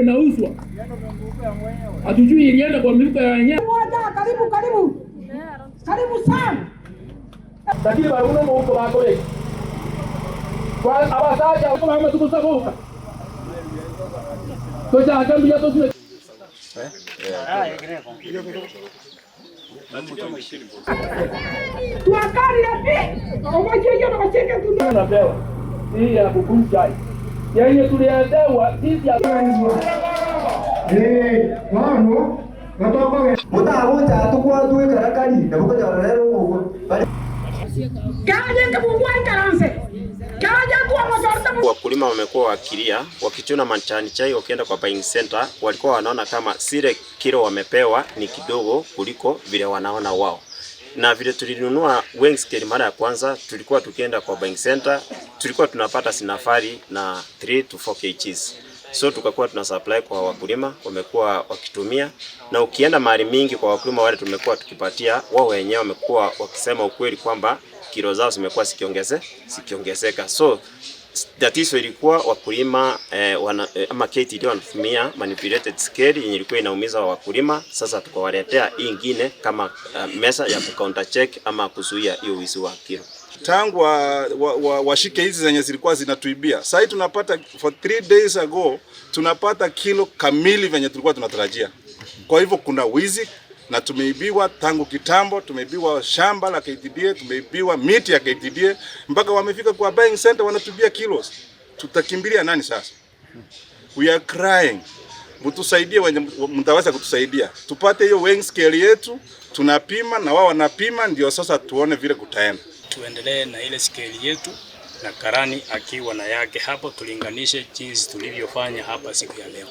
inauzwa, hatujui ilienda kwa mifuko ya wenyewe. Moja, karibu karibu karibu sana. Lakini baruno muhuko bako kwa abasaja bamatukusabuka tochaka mbuya tosime. Tuakarire pi omocheyo nogocheke tuno. Tunapewa hii ya kukunywa chai yenye tuliendewa sisi. Bono gatokoge mutagunja tukwatwikara kari na bukonyora rero uguo. Kaje kabungwa ikaranse kaje kwa mosorta. Wakulima wamekuwa wakilia wakichuna majani chai wakienda kwa buying center, walikuwa wanaona kama zile kilo wamepewa ni kidogo kuliko vile wanaona wao. Na vile tulinunua weighing scale mara ya kwanza, tulikuwa tukienda kwa buying center, tulikuwa tunapata sinafari na 3 to 4 kgs. So tukakuwa tuna supply kwa wakulima, wamekuwa wakitumia, na ukienda mahali mingi kwa wakulima wale tumekuwa tukipatia, wao wenyewe wamekuwa wakisema ukweli kwamba kilo zao zimekuwa zikiongezeka. So tatizo ilikuwa wakulima ama KTDA wanatumia manipulated scale yenye ilikuwa inaumiza wakulima. Sasa tukawaletea hii ingine kama measure ya ku counter check ama kuzuia hiyo wizi wa kilo. Tangu washike hizi zenye zilikuwa zinatuibia. Sasa tunapata for 3 days ago tunapata kilo kamili venye tulikuwa tunatarajia. Kwa hivyo kuna wizi na tumeibiwa tangu kitambo, tumeibiwa shamba la KTDA, tumeibiwa miti ya KTDA, mpaka wamefika kwa buying center wanatubia kilos. Tutakimbilia nani sasa? We are crying. Mtusaidie wenye mtaweza kutusaidia, tupate hiyo weighing scale yetu, tunapima na wao wanapima, ndio sasa tuone vile kutaenda. Tuendelee na ile scale yetu na karani akiwa na yake hapo, tulinganishe jinsi tulivyofanya hapa siku ya leo.